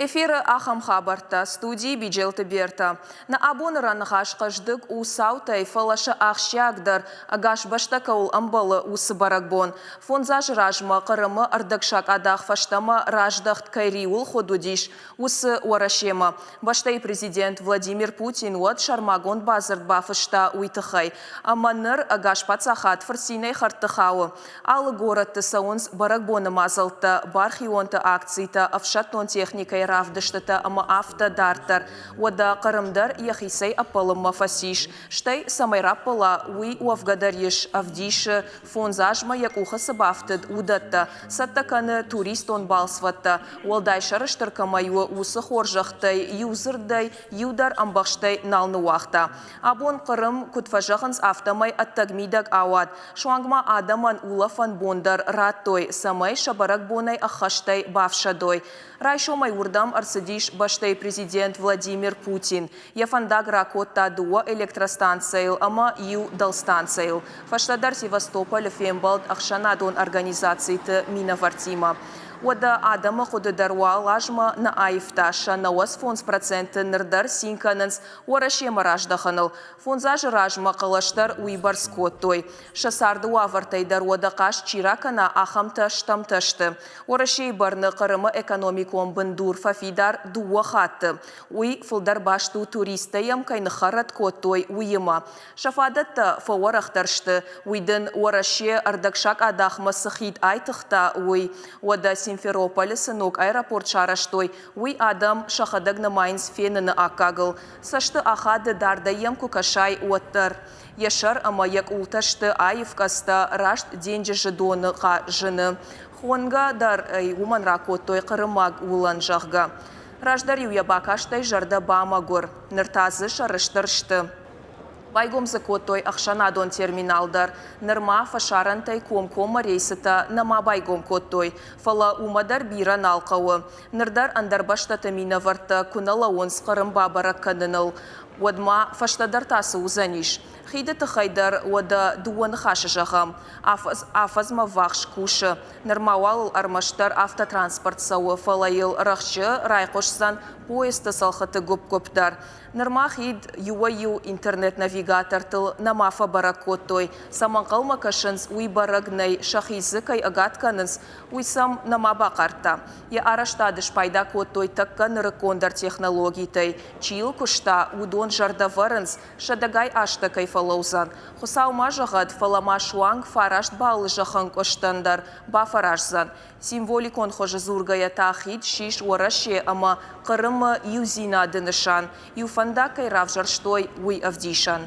Эфиры ахӕм хабӕрттӕ студийы Биджелты Бертӕ. Нӕ абоны раныхас хъӕздыг у цаутӕй, фӕлӕ сӕ ахсджиагдӕр, ӕгас бӕстӕ кӕуыл ӕмбӕлы, уыцы бӕрӕгбон. Фондз азы размӕ Хъырымы ӕрдӕгсакъадах фӕстӕмӕ раздӕхт кӕй риуыл хуыд уыдис, уыцы Уӕрӕсемӕ. Бӕстӕйы президент Владимир Путин уӕд сӕрмагонд бадзырд бафыста уый тыххӕй. Ӕмӕ ныр ӕгас паддзахад фырцинӕй хӕрдты хауы. Алы горӕтты цӕуынц бӕрӕгбоны мадзӕлттӕ, бархионты акцитӕ, ӕфсӕддон техникӕйы равдыстытӕ ӕмӕ афтӕ дарддӕр. Уӕдӕ Хъырым дӕр йӕхицӕй ӕппӕлынмӕ фӕцис. Стӕй, цӕмӕй раппӕла, уый уӕвгӕ дӕр ис, ӕвдисы, фондз азмӕ йӕ къухы цы бафтыд, уыдӕттӕ. Цӕттӕ кӕны туристон балцвӕдтӕ. Уӕлдай сӕрыстыр кӕмӕй у, уыцы хорзӕхтӕй иу дзырдӕй иу дӕр ӕмбӕхстӕй нал ныууагъта. Абон Хъырым, куыд фӕзӕгъынц, афтӕмӕй ӕддӕг-мидӕг ауад. Суанг ма адӕмӕн улӕфӕн бон дӕр радтой, цӕмӕй сӕ бӕрӕгбонӕй ӕххӕстӕй бафсӕдой. Райсомӕй уырдӕм ӕрцыдис бӕстӕйы президент Владимир Путин. Йӕ фӕндаг ракодта дыууӕ электростанцӕйыл ӕмӕ иу дӕлстанцӕйыл. Фӕстӕдӕр Севастополы фембӕлд ӕхсӕнадон организациты минӕвӕрттимӕ. Уӕдӕ адӕмы хъуыды дӕр уал азмӕ нӕ аивта, сӕ 95% ныр дӕр цин кӕнынц Уӕрӕсемӕ раздӕхыныл. Фондз азы размӕ хъӕлӕс дӕр уыйбӕрц кодтой. Сӕ царды уавӕртӕй дӕр уӕдӕ хъаст чи ракӕна, ахӕмтӕ стӕмтӕ сты. Уӕрӕсейы бӕрны Хъырымы экономикон бындур фӕфидар дыууӕ хатты. Уый фылдӕр баст у туристтӕ йӕм кӕй ныххӕррӕтт кодтой, уыимӕ. Сӕ фадӕттӕ фӕуӕрӕхдӕр сты, уый дын Уӕрӕсе ӕрдӕгсакъадахмӕ цы хид айтыгъта, уый. Уӕдӕ Симферополы цы ног аэропорт сарӕзтой, уый адӕм сӕхӕдӕг нымайынц феныны аккагыл. Цӕсты ахады, дардӕй йӕм куы кӕсай, уӕддӕр. Йӕ сӕр ӕмӕ йӕ къултӕ сты аив къӕдзтӕ, раст денджызы доны зыны. Хонгӕ дӕр ӕй уымӕн ракодтой хъырымаг уылӕн, зӕгъгӕ. Раздӕр-иу йӕ бакастӕй зӕрдӕ бамӕгуыр, ныр та дзы сӕрыстыр сты. Байгом дзы кодтой ӕхсӕнадон терминал дӕр. Нырма фӕсарӕнтӕй комкоммӕ рейсытӕ нӕма байгом кодтой, фӕлӕ уымӕ дӕр бирӕ нал хъӕуы. Ныр дӕр ӕндӕр бӕстӕты минӕвӕрттӕ куы нӕ лӕууынц Хъырым бабӕрӕг кӕныныл, уӕд ма фӕстӕдӕр та цы уыдзӕнис? Хиды тыххӕй дӕр уӕдӕ дыууӕ ныхасы зӕгъӕм. Афӕдз афӕдзмӕ ввахс кусы. Нырма уал ыл ӕрмӕстдӕр автотранспорт цӕуы, фӕлӕ йыл рӕхджы райхъуысдзӕн поездты цӕлхыты гуыпп-гуыпп дӕр. Нырма хид иуӕй-иу интернет-навигатортыл нӕма фӕбӕрӕг кодтой. Цӕмӕ ӕнхъӕлмӕ кӕсынц, уый бӕрӕг нӕй, сӕхи дзы кӕй ӕгад кӕнынц, уый сӕм нӕма бахъардта. Йӕ арӕзтады спайда кодтой тӕккӕ нырыккондӕр технологитӕй. Чи йыл куыста, уыдон зӕрдӕ вӕрынц, сӕдӕгай азтӕ кӕй фӕлӕудзӕн. Хуыцау ма зӕгъӕд, фӕлӕ ма суанг фараст баллы зӕххӕнкъуыстӕн дӕр бафӕраздзӕн. Символикон хуызы дзургӕйӕ та хид ссис Уӕрӕсе ӕмӕ Хъырымы иудзинады нысан, иу фӕндаг кӕй равзӕрстой, уый ӕвдисӕн.